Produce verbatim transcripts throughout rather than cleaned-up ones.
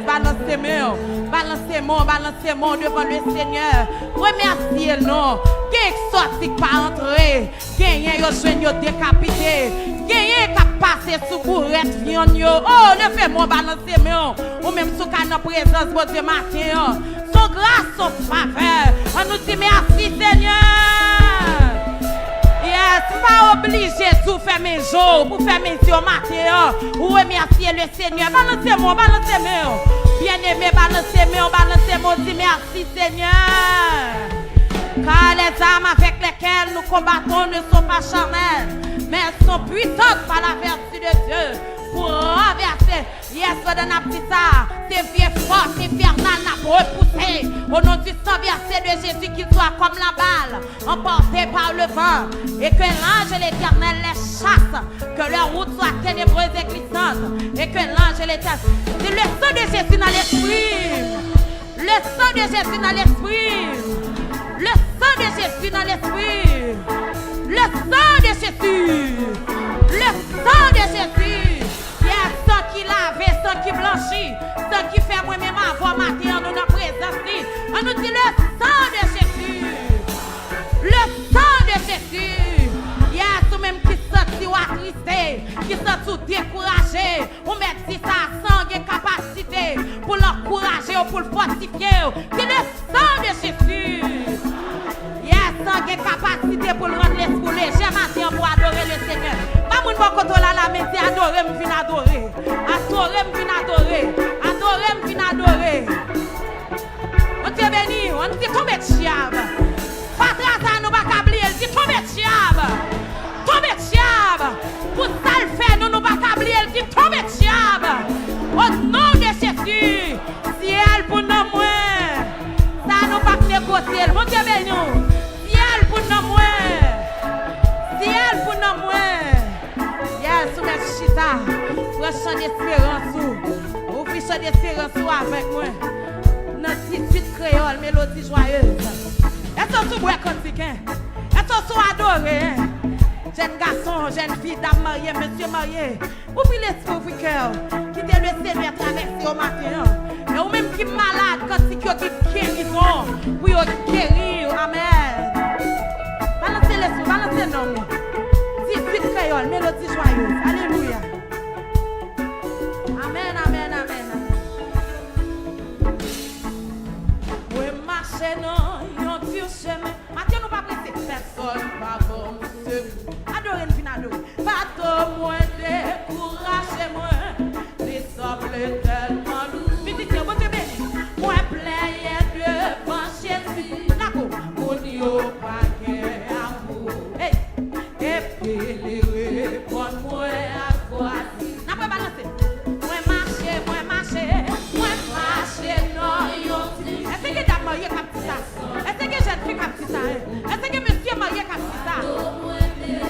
Balanse men w, balanse men w, balanse men w devan Lesenyè. Remèsye l non. Gen k sòti k pa antre. Genyen yo jwenn yo dekapite. Genyen k ap pase sou bourèt vyann yo. O, leve men w, balanse men w. Ou menm si w ka nan prezans Bondye maten an. S on gras, s on favè. An nou di mèsi, Senyè. Yes, m pa oblije di w fèmen je w pou fèmen je w maten an. Ou remèsye Lesenyè. Balanse men w, balanse men w. Byeneme, balanse men w, balanse men w, di mèsi, Senyè. Car les armes avec lesquelles nous combattons ne sont pas charnelles, mais elles sont puissantes par la vertu de Dieu pour renverser. Yes, pandan n ap di sa, se vye fòs enfènal n ap repouse. Au nom du sang versé de Jésus, qu'ils soient comme la balle emportée par le vent, et que l'ange de l'Éternel les chasse, que leur route soit ténébreuse et glissante, et que l'ange de l'Éternel. C'est le sang de Jésus dans l'esprit. Le sang de Jésus dans l'esprit. Le sang de Jésus dans l'esprit. Le sang de Jésus. Le sang de Jésus. Yes, san ki lave, san ki blanchi, san ki fè mwen menm avè w maten an nou nan prezans li. An nou di le sang de Jésus. Le sang de Jésus. Yes, ou menm ki santi w atriste, ki santi w dekouraje, ou mèt di sa, san gen kapasite pou l ankouraje w, pou l fòtifye w. Di le sang de Jésus. Yes, san gen kapasite pou l rann lespri w lejè maten an pou adore Lesenyè. Ba moun bò kote w la lamen, di adore m vin adore. Adore m vin adore. Adore m vin adore. Bondye beni w. Ann di tonbe dyab. Fatra sa nou pa ka bliye l, di tonbe dyab. Tonbe dyab. Pou sa l fè nou, nou pa ka bliye l, di tonbe dyab. O non de Jezi. Syèl pou nanm mwen. Sa nou p ap negosye l. Bondye beni w. Syèl pou nanm mwen. Syèl pou nanm mwen. Yes, ou mèt chita. Pran chan desperans ou. Ouvri chan desperans ou avèk mwen. Nan dizuit kreyòl, melodi jwayez. Èske w sou bwè kantik, en? Èske w sou adore, en? Jèn gason, jèn fi, dam marye, mesye marye. Ouvri lespri w, ouvri kè w. Kite Lesenyè travèse w maten an. E ou menm ki malad, kantik yo gen gerizon pou yo geri w. Amèn. Balanse lespri w, balanse nanm ou. Dizuit kreyòl, melodi jwayez. Alelouya. Amèn, amèn, amèn, amèn. Mwen mache nan yon di chemen. Maten nou pa prese. Pèsonn pa ban m sekou. Adore n vin adore. Bato mwen dekouraje mwen. Li sanble tèlman lou. Mizisyen, Bondye beni. Mwen plenyen devan Jezi. Lakou. Moun yo pa gen amou. Hey. Epi li reponn mwen ak vwa di. N ap rebalanse. Mwen mache, mwen mache, mwen mache nan yon ti. Èske gen dam marye k ap di sa? Èske gen jèn fi k ap di sa, en? Èske gen mesye marye k ap di sa?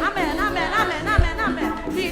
Amèn, amèn, amèn, amèn, amèn. Li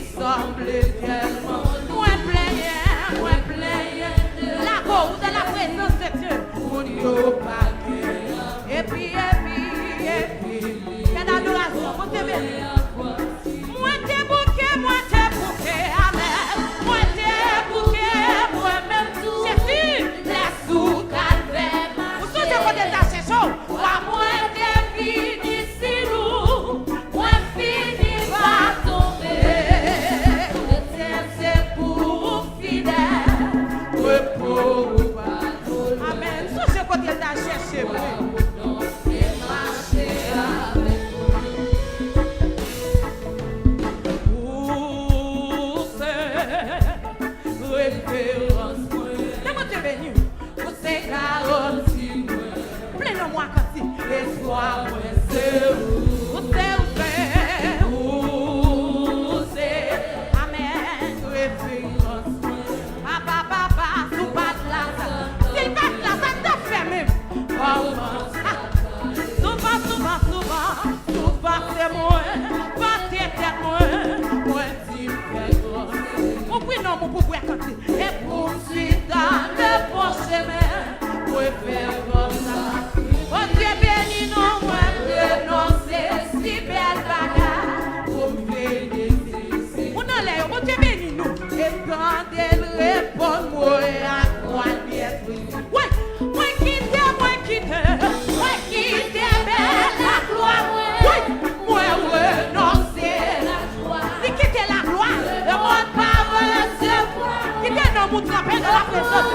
Apre zòt,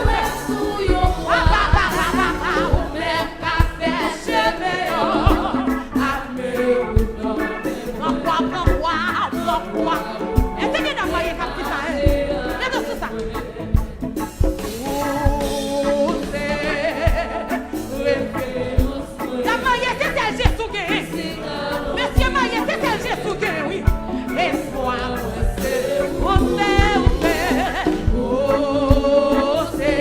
papa, papa, papa, ou menm ka fè chemen yo. Ame ou nan men mwen. Pran bwa, pran bwa, pran bwa. Èske gen dam marye k ap di sa, en? Gade sou sa. Ou se referans mwen. Dam marye, se sèl Jezi w genyen. Mesye marye, se sèl Jezi w genyen, wi. Espwa mwen se ou, se ou, se ou, se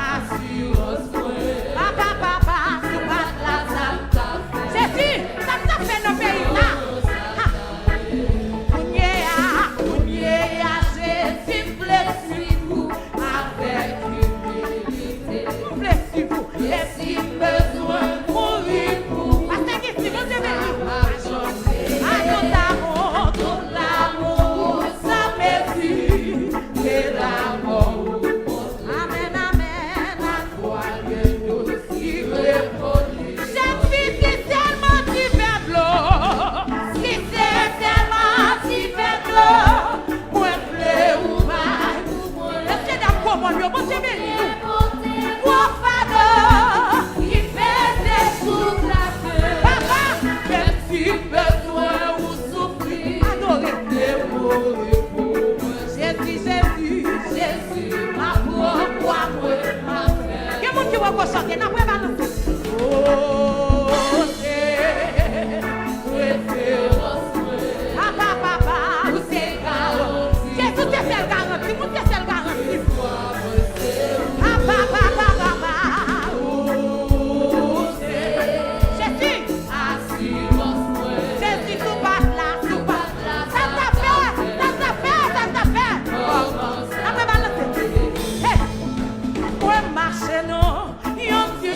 asirans mwen. Papa, papa, si w pa t la, sa m t ap fè. Jezi, sa m t ap fè nan peyi la. Ha. Kounye a, kounye a, Jezi, m vle swiv ou avèk imilite. M vle swiv ou. E si m bezwen mouri pou ou, Pastè Guisti, Bondye beni w. Adan damou, tout damou san mezi, se lamò ou montre. Amèn, amèn. Jezi, si sèlman ti vè dlo, si se sèlman ti vè dlo, mwen vle ou bay pou mwen. Mesye dam gwo mòn yo, Bondye beni nou. Gwo fado ki peze sou latè. Papa, menm si m bezwen ou soufri, adore. Demore pou mwen. Jezi, Jezi, Jezi, m ap pran kwa mwen, m ap fè. Gen moun ki wè gwo chante, n ap rebalanse. Oh, se referans mwen. Papa, papa, ou se garanti. Jezi, ou se sèl garanti, ou se sèl garanti. Papa, papa, papa, ou se Jezi. Asirans mwen. Jezi, si w pa t la, si w pa t la, sa m t ap fè, sa m t ap fè, sa m t ap fè. N ap rebalanse. Hey! Mwen mache nan yon ti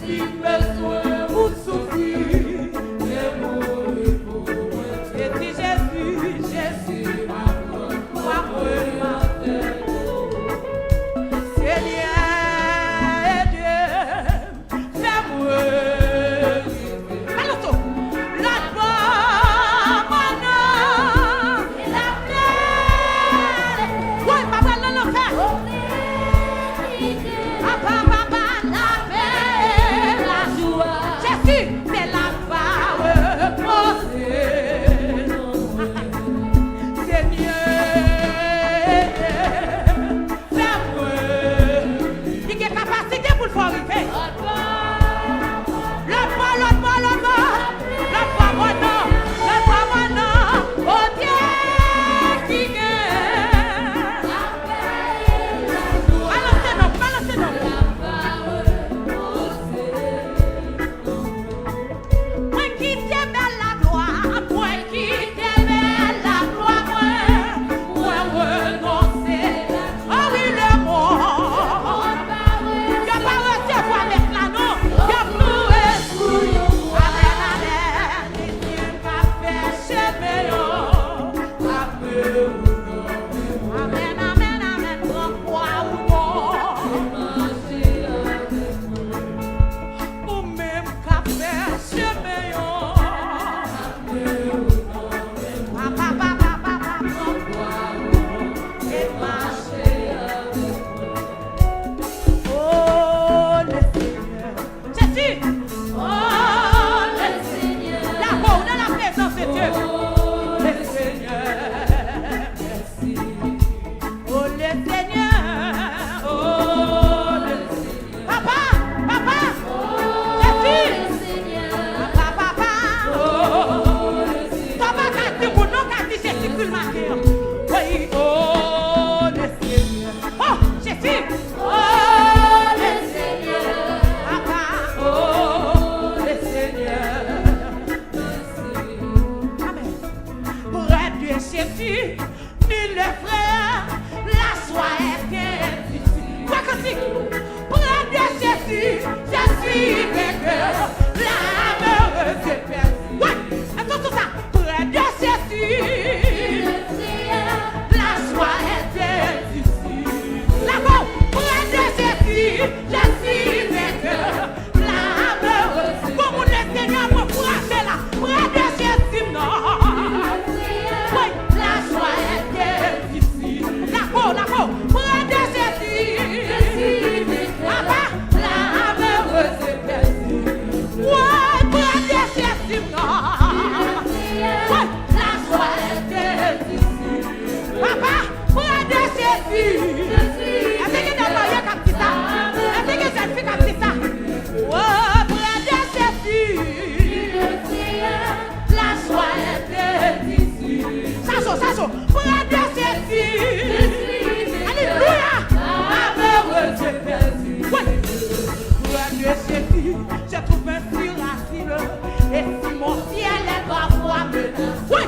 ki bezwen ou soufri, se pou li pou mwen. Jezi, Jezi, Jezi, m ap pran kwa mwen, m ap fè Senyè, ede m, fè mwen rive. Balanse w. Lòt bò mòn nan, lapè. Woy, m pa pral nan lanfè. Papa, papa, lapè e lajwa. Jezi, se la pa repoze. Senyè, fè mwen. Li gen kapasite pou l fè w rive. Lòt bò, lòt bò, lòt bò. Lòt bò mòn nan. Lòt bò mòn nan. Bondye ki gen. Balanse non, balanse non. Mwen kite bèl laglwa, mwen kite bèl laglwa mwen, mwen renonse. O wi, lemonn, yo pa resevwa Mèt la non, y ap mouri sou yo. Amèn, amèn. Li di m k ap fè chemen yo. Amèn, amèn, amèn. Pran kwa ou non. Ou menm k ap fè chemen yo. Papa, papa, papa, pran kwa ou e mache avèk mwen. Oh, le Seigneur. Jésus. Oh, le Seigneur. Lave w dans la présence de Dieu. Oh, le Seigneur. Oh, le Seigneur. Oh, le Seigneur. Papa, papa, Jezi. Papa, papa, oh. Sa w pa ka di moun non, ka di Jezi Kris maten an. Wi, oh, le Seigneur. Oh, Jezi. Oh, le Seigneur. Papa, oh, le Seigneur. Amèn. Près de Jésus, nul ne frère, la joie est indicible. Près de Jésus, je suis vainqueur, la heureuse est perdue. Oui, et tout, tout ça. Près de Jésus, la joie est indicible. D'accord, près de Jésus, je suis vainqueur. Gon moun Lesenyè mwen frape la. Près de Jezi m nan. Wi, la joie est indicible. Lave w, lave w. Près de Jezi. Papa, la heureuse est perdue. Wi, près de Jezi m nan. Wi, la joie est indicible. Papa, près de Jésus. Èske gen dèl marye k ap di sa? Èske gen jèn fi k ap di sa? Oh, près de Jésus, la joie est indicible. Sa cho, sa cho. Près de Jésus. Alléluia. Malheureux, je perdis. Oui. Près de Jésus, je trouve un asile, et si mon ciel est parfois menacé, oui,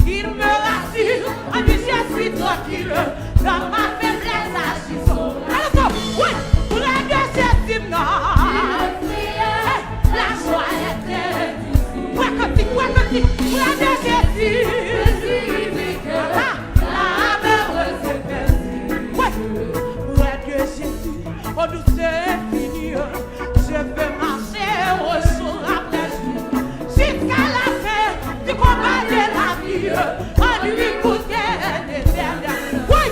il me rassure, en lui je suis tranquille, dans ma faiblesse agissons. Alonso, oui, près de Jésus m nan. Hey, la joie est indicible. Près kantik, près kantik, près de Jésus. Ah, la heureuse est perdue. Oui, près de Jésus, au douce infini, je veux marcher au jour après jour, jusqu'à la fin du combat de la vie, en lui goûter l'éternel. Oui,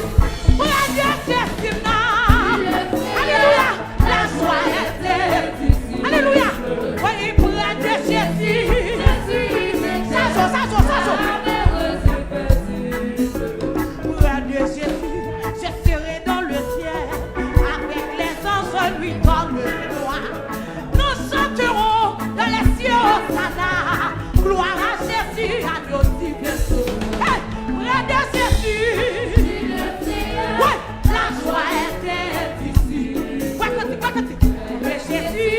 près de Jésus m nan. Alléluia. La joie est indicible. Alléluia. Oui, près de Jésus. Sa cho, sa cho, sa cho. Près de Jésus, je serai dans le ciel avec les anges, lui donne le droit. Nous chanterons dans les cieux Hosanna, gloire à Jésus, à nos divins sauveurs. Hey, près de Jésus. Oui, la joie est indicible. Près kantik, près kantik. Près de Jésus.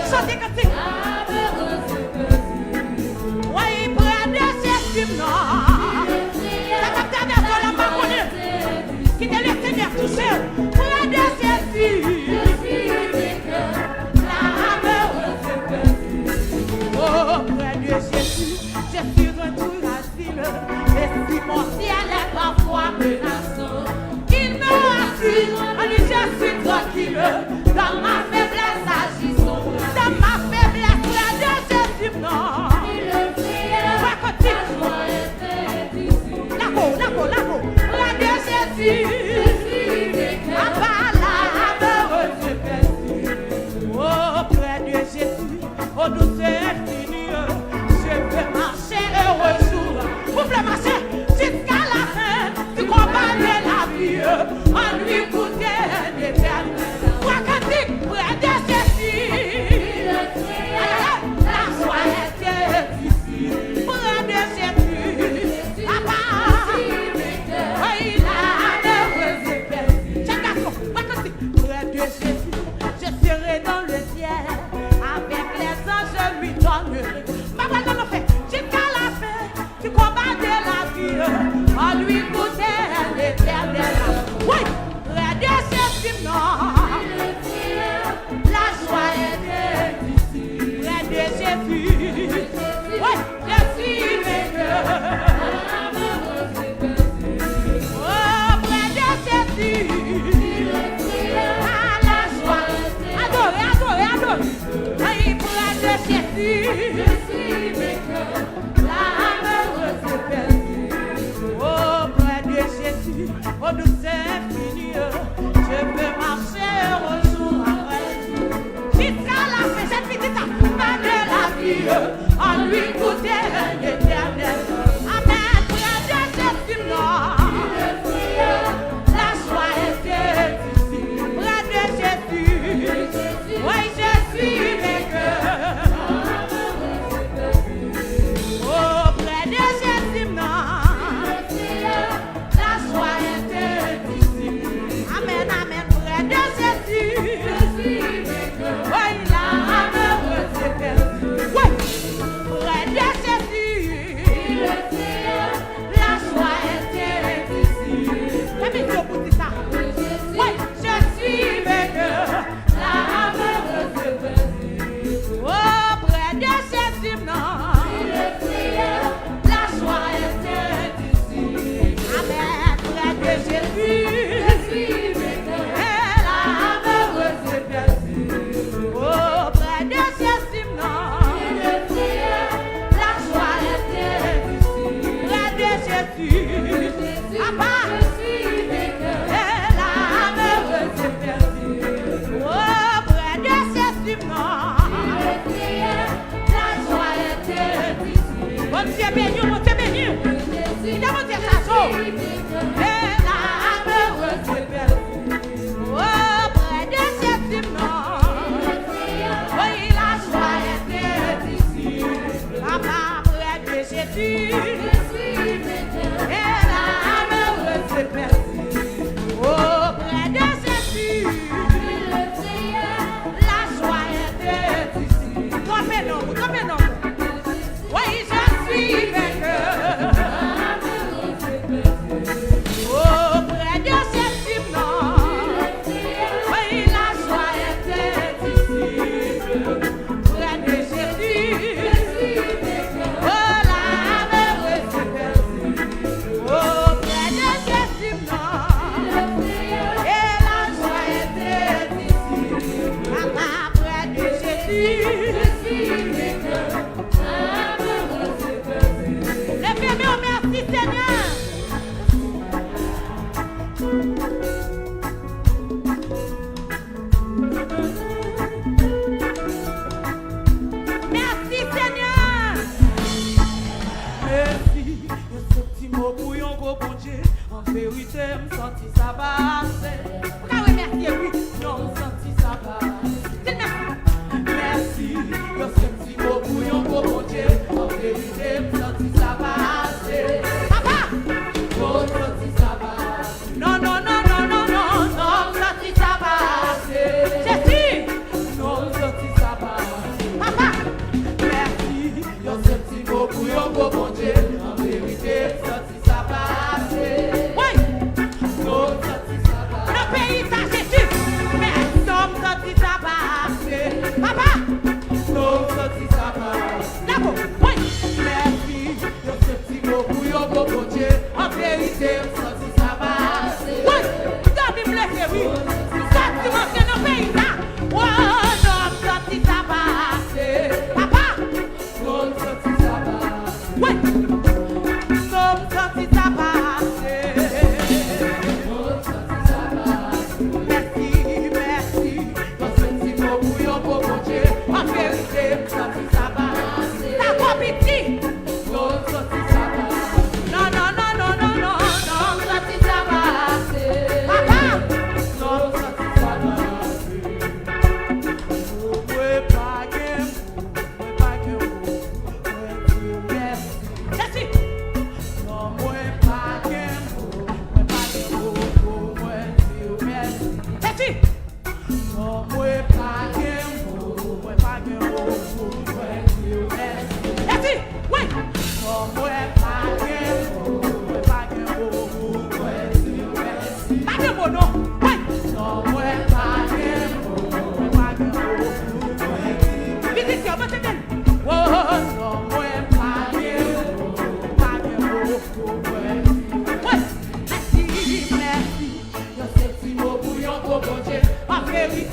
Chante kantik. Woy, près de Jésus m nan. Sa k ap travèse w la, m pa konnen. Kite Lesenyè touche w. Près de Jésus. Je suis vainqueur. Douce et fini, je veux marcher heureux jour. Vous voulez marcher jusqu'à la fin du combat de la vie. En lui goûter l'éternel. Trois cantiques, près de Jésus. Aïe, aïe, aïe, la joie est ici. Près de Jésus. Papa. Oh, il a heureux. Jèn gason, mwen kantik. Près de Jésus, je serai dans le ciel avec les anges, je lui donnerai. M pa pral nan lanfè, jusqu'à la fin du combat de la vie, en lui goûter l'éternel. Oui, près de Jésus, non. La joie est ici, près de Jésus. Oui, je suis vainqueur. Oh, près de Jésus. Ah, la joie. Adorez, adorez, adorez. Oui, près de Jésus. La heureuse est perdue. Oh, près de Jésus. Oh, douce infini, je veux marcher heureux jour après jour. Jusqu'à la fin, jèn fi, di sa. Pas de la vie, en lui goûter l'éternel. Amen. Près de Jésus, non. La joie est ici. Près de Jésus. Oui, je suis vainqueur. Oh, près de Jésus, non. La joie est indicible. Amen, amen. Près de Jésus. Oui, la heureuse est perdue. Oui. Près de Jésus. La joie est indicible. Fè men yo pou di sa. Oui, je suis vainqueur. La heureuse est perdue. Oh, près de Jésus, non. La joie est indicible. Amen. Près de Jésus. Et la heureuse est perdue. Oh, près de Jésus, non. La joie est indicible. Près de Jésus. Papa. Et la heureuse est perdue. Oh, près de Jésus, non. Bondye beni w, Bondye beni w. Kite Bondye chaje w. E la heureuse est perdue. Oh, près de Jésus, non. Oui, la joie est indicible. Papa, près de Jésus. E la heureuse est perdue. Oh, près de Jésus. La joie est indicible. Kanpe non, kanpe non. Oui, je suis vainqueur. Auprès de Jésus, non. Oui, la joie est indicible. Près de Jésus. Oh, la heureuse est perdue. Auprès de Jésus, non. Et la joie est indicible. Papa, près de Jésus. Leve men w, mèsi, Senyè. Mèsi, Senyè. Mèsi. Yon sèl ti mo pou yon gwo Bondye. An verite, m santi sa pa ase. Ou ka remèsye, wi. Non, m santi sa pa ase. Di l mèsi. Mèsi. Yon sèl ti mo pou yon gwo Bondye. An verite, m santi sa pa ase. Papa! Non, m santi sa pa ase. Non, non, non, non, non, non, non, m santi sa pa ase. Jezi! Non, m santi sa pa ase. Papa! Mèsi. Yon sèl ti mo pou yon gwo Bondye. An verite, m santi sa pa ase. Wi! Non, m santi sa pa ase. Nan peyi sa, Jezi! Mèsi, non, m santi sa pa ase. Papa! Non, m santi sa pa ase. Dakò, wi! Mèsi, yon sèl ti mo pou yon gwo Bondye. An verite, m santi sa pa ase. Wi! Dòmi m leve, wi! M santi m antre nan peyi sa! Wo, non, m santi sa pa ase. Papa! Non, m santi sa pa ase. Wi! Non, m santi sa pa ase. Non, m santi sa pa ase. Mèsi, mèsi. Yon sèl ti mo pou yon gwo Bondye.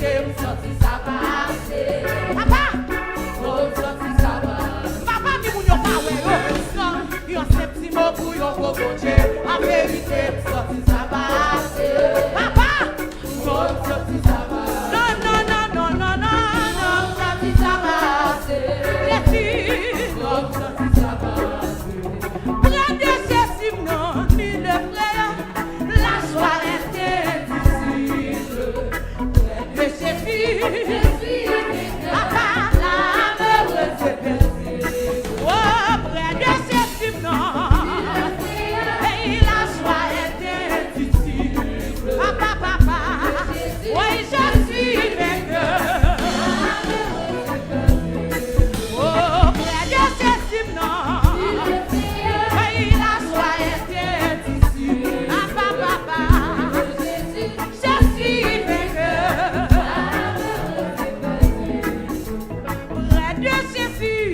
M santi sa pase. Papa! Oh, m santi sa pase. Papa, di moun yo pa wè yo. Non, yon senp ti mo pou yon gwo Bondye. An verite, m santi sa pase. Papa! Oh, m santi sa pase. Non, non, non, non, non, non, non. M santi sa pase. Jezi! Oh, m santi sa pase. Près de Jésus, non, nul effrayant. La joie est indicible. Près de Jésus, papa, la malheureuse est paisible. Oh, près de Jésus, non. Et la joie est indicible. Papa, papa, oui, je suis vainqueur. Oh, près de Jésus, non. Hey, la joie est indicible. Papa, papa. Je suis vainqueur. Près de Jésus.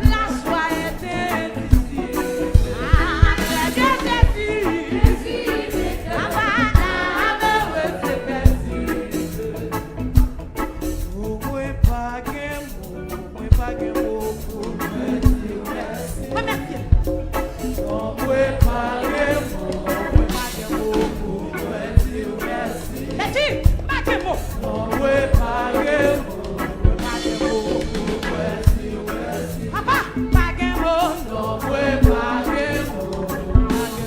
La joie est indicible. Ah, près de Jésus. Papa, la malheureuse est paisible. Pou mwen pa gen mo, mwen pa gen mo pou mwen di w mèsi. Remèsye l. Non, mwen pa gen mo, mwen pa gen mo pou mwen di w mèsi. Jezi, m pa gen mo. Non, mwen pa gen mo, mwen pa gen mo pou mwen di w mèsi. Papa, m pa gen mo. Non, mwen pa gen mo, mwen pa gen mo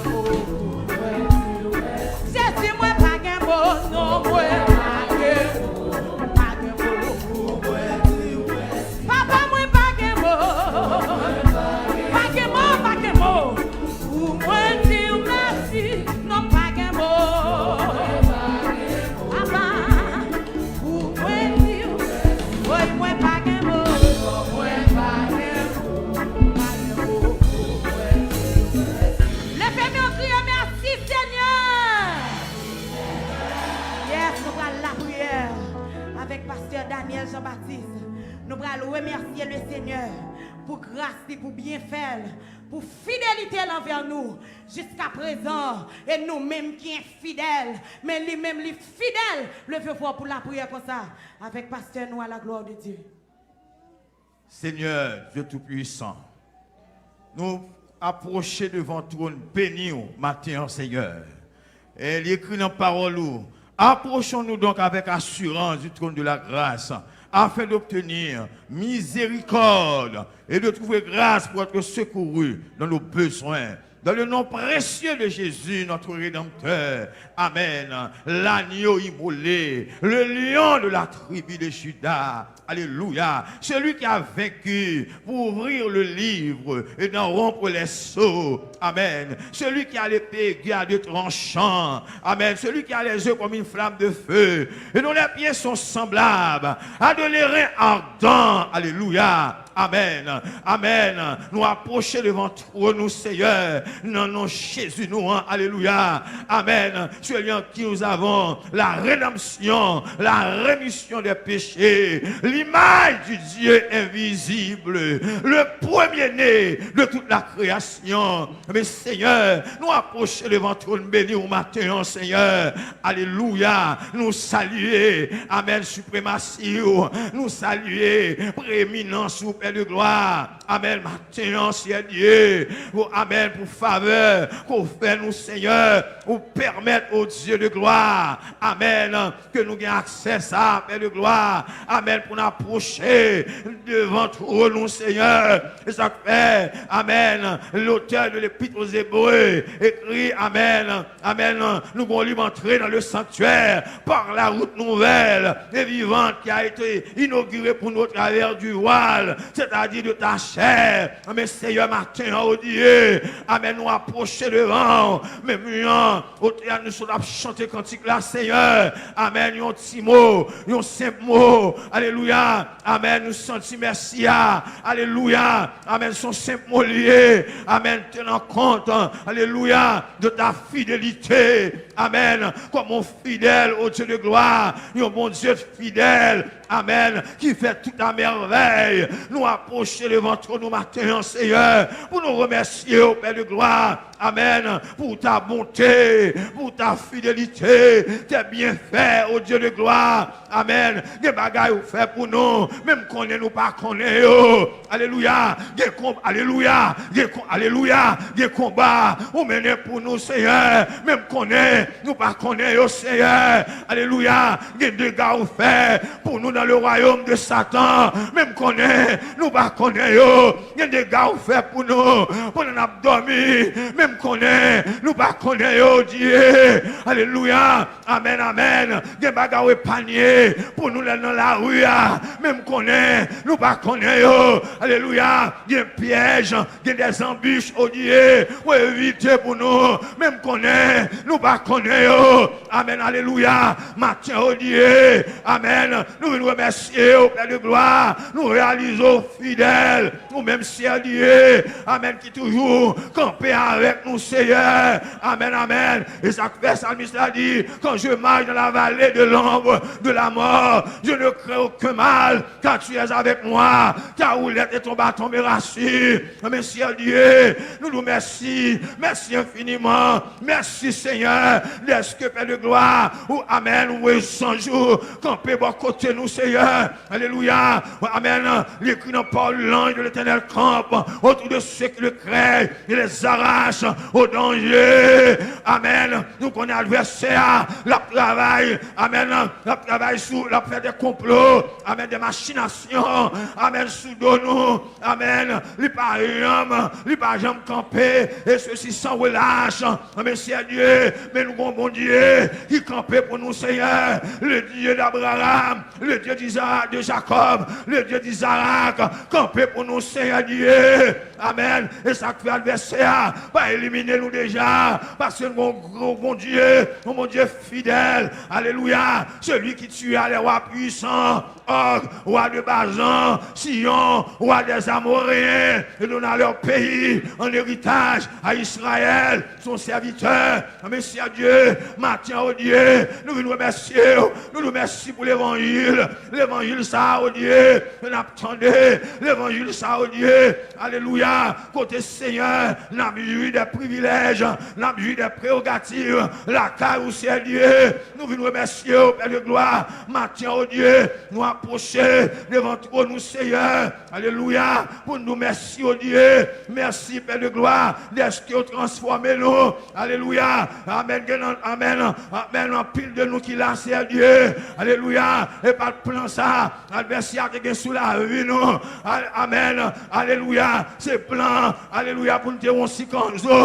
pou mwen di w mèsi. Jezi, mwen pa gen mo, non, mwen pa gen mo. Pa gen mo pou mwen di w mèsi. Papa, mwen pa gen mo. Pa gen mo, pa gen mo. Pou mwen di w mèsi. Non, pa gen mo. Papa, pou mwen di w mèsi. Woy, mwen pa gen mo. Mwen pa gen mo. Pa gen mo pou mwen di w mèsi. Leve men w kriye, mèsi, Senyè. Yes, nou pral lapriyè avèk pastè Daniel Jean Baptiste. Nou pral remèsye le Senyè pou gras li, pou byenfè l, pou fidelite l anvè nou jiskaprezan. E nou menm ki enfidèl, men li menm li fidèl. Leve vwa w pou lapriyè konsa avèk pastè nou, à la gloire de Dieu. Senyè, Dye Toupisan, nou apwoche devan twòn beni w maten an, Senyè. E li ekri nan pawòl ou, approchons-nous donc avec assurance du trône de la grâce, afin d'obtenir miséricorde et de trouver grâce pour être secourus dans nos besoins. Dans le nom précieux de Jésus, notre Rédempteur. Amen. L'agneau immolé, le lion de la tribu de Juda. Alléluia. Celui qui a vaincu pour ouvrir le livre et d'en rompre les sceaux. Amen. Celui qui a l'épée aiguë à deux tranchants. Amen. Celui qui a les yeux comme une flamme de feu. Et dont les pieds sont semblables à de l'airain ardent. Alléluia. Amen. Amen. Nou apwoche devan twòn ou, Senyè, nan non Jezi nou an. Alléluia. Amen. Celui en qui nous avons la rédemption, la rémission des péchés, l'image du Dieu invisible, le premier-né de toute la création. Men Senyè, nou apwoche devan twòn beni ou maten an, Senyè. Alelouya. Nou salye, amèn, sipremasi ou. Nou salye preeminans ou, Pè de glwa. Amèn. Maten an, Senyè Dye, ou, amèn, pou favè ke w fè nou, Senyè. Ou pèmèt, o Dye de glwa, amèn, ke nou gen aksè sa, Pè de glwa, amèn, pou n apwoche devan twòn ou, Senyè. E sa k fè, amèn, lotè de l'Épître aux Hébreux ekri, amèn, amèn, nous allons entrer dans le sanctuaire par la route nouvelle et vivante qui a été inaugurée pour nous au travers du voile, c'est-à-dire de ta chair. Amèn, Senyè, maten an, o Dye, amèn, nou apwoche devan w. Menm jan otè a nou sot ap chante kantik la, Senyè, amèn, yon ti mo, yon senp mo, alelouya, amèn, nou santi mèsi a, alelouya, amèn, se yon senp mo li ye, amèn, tenan kont, alelouya, de ta fidélité, amèn, kòm yon fidèl, o Dye de glwa, yon Bondye fidèl, Amèn. Ki fè tout a mèvèy. Nou apwoche devan twòn ou maten an, Seyè, pou nou remèsye w, Pè de glwa. Amèn. Pou ta bonté, pou ta fidélité, tes bienfaits, ô Dieu de gloire. Amèn. Gen bagay ou fè pou nou, menm konnen nou pa konnen yo. Alelouya. Gen konb, alelouya. Gen konb, alelouya. Gen konba ou mennen pou nou, Seyè. Menm konnen nou pa konnen yo, Seyè. Alelouya. Gen dega ou fè pou nou dans le royaume de Satan. Menm konnen nou pa konnen yo. Gen dega ou fè pou nou pandan n ap dòmi. Menm konnen nou pa konnen yo, Dye. Alelouya. Amèn, amèn. Gen bagay ou epanye pou nou lè nan lari a. Menm konnen nou pa konnen yo. Alelouya. Gen pyèj, gen dèzanbich, o Dye, ou evite pou nou. Menm konnen nou pa konnen yo. Amèn, alelouya. Maten, o Dye. Amèn. Nou vin remèsye w, Pè de glwa. Nou reyalize w fidèl. Ou menm, Seyè Dye. Amèn. Ki toujou kanpe avèk nou, Seyè. Amèn, amèn. E sa k fè salmis la di, quand je marche dans la vallée de l'ombre de la mort, je ne crains aucun mal, car tu es avec moi. Ta houlette et ton bâton me rassurent. Amèn, Seyè Dye, nou di w mèsi. Mèsi enfiniman. Mèsi, Seyè, dèske, Pè de glwa, ou, amèn, ou voye zanj ou kanpe bò kote nou, Seyè. Alelouya. Amèn. Il est écrit dans Paul, l'ange de l'Éternel campe autour de ceux qui le craignent et les arrache au danger. Amèn. Nou konnen advèsè a, l ap travay. Amèn. L ap travay sou, l ap fè de konplo. Amèn. De machinasyon. Amèn. Sou do nou. Amèn. Li pa janm, li pa janm kanpe. E sesi san relach. Amèn, Seyè Dye. Men nou gon Bondye ki kanpe pou nou, Seyè. Le Dieu d'Abraham, le Dieu d'Isa-, de Jacob, le Dieu d'Isaac, kanpe pou nou, Seyè Dye. Amèn. E sa k fè advèsè a pa elimine nou deja. Paske nou gon gwo Bondye, yon Bondye fidèl. Alelouya. Celui qui tua les rois puissants, Og, roi de Bazan, Sihon, roi des Amoréens, et donna leur pays en héritage à Israël, son serviteur. Amèn, Seyè Dye, maten, o Dye, nou vin remèsye w. Nou di w mèsi pou levanjil. Levanjil sa a, o Dye, n ap tande. Levanjil sa a, o Dye, alelouya, kote, Seyè, n ap jwi de privilèj, n ap jwi de prerogativ lakay ou, Seyè Dye. Nou vin remèsye w, Pè de glwa. Maten, o Dye, nou apwoche devan twòn ou, Seyè. Alelouya. Pou n di w mèsi, o Dye. Mèsi, Pè de glwa, dèske w transfòme nou. Alelouya. Amèn. Gen nan, amèn. Amèn. Anpil de nou ki la, Seyè Dye. Alelouya. E pa t plan sa advèsè a te gen sou lavi nou. A-, amèn. Alelouya. Se plan, alelouya, pou n te yon sikanzo.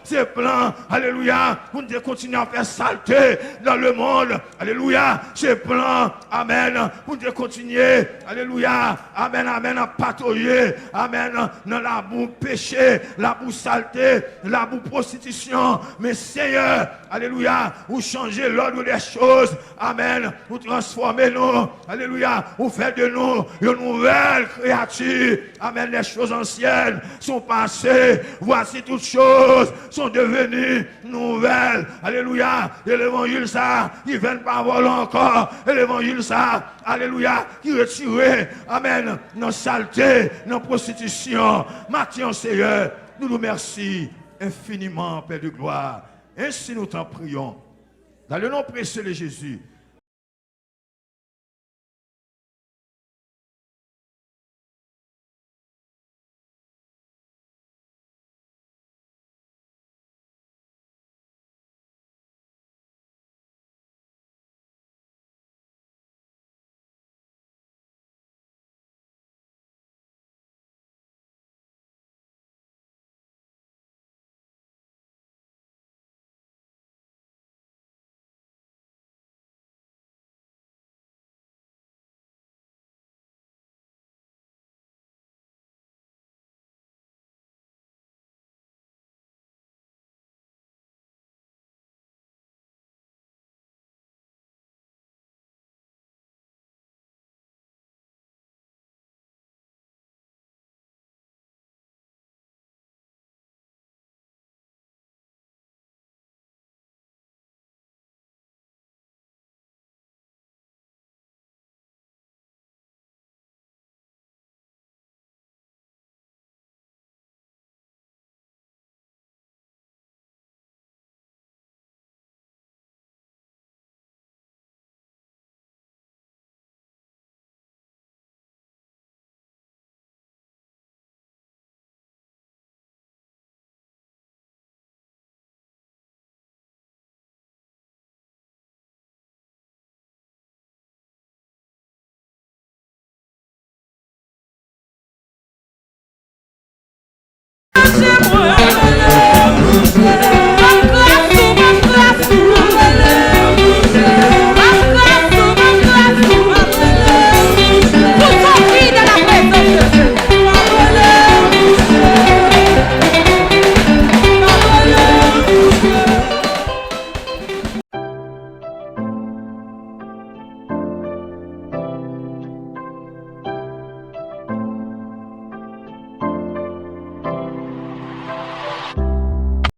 Se plan, alelouya, pou n te kontinye ap fè salte dans le monde. Alelouya. Se plan, amèn, pou n te kontinye, alelouya, amèn, amèn, ap patouye, amèn, nan labou peche, labou salte, labou pwostitisyon. Men, Seyè, alelouya, ou chanje lòd de choz. Amèn. Ou transfòme nou. Alelouya. Ou fè de nou yon nouvèl kreyati. Amèn. Les choses anciennes sont passées. Voici, toutes choses sont devenues nouvelles. Alelouya. E levanjil sa a, ki vin pa vòlè ankò. E levanjil sa a, alelouya, ki retire, amèn, nan salte, nan pwostitisyon. Maten an, Seyè, nou di w mèsi enfiniman, Pè de glwa. Ainsi nous t'en prions. Dans le nom précieux de Jésus,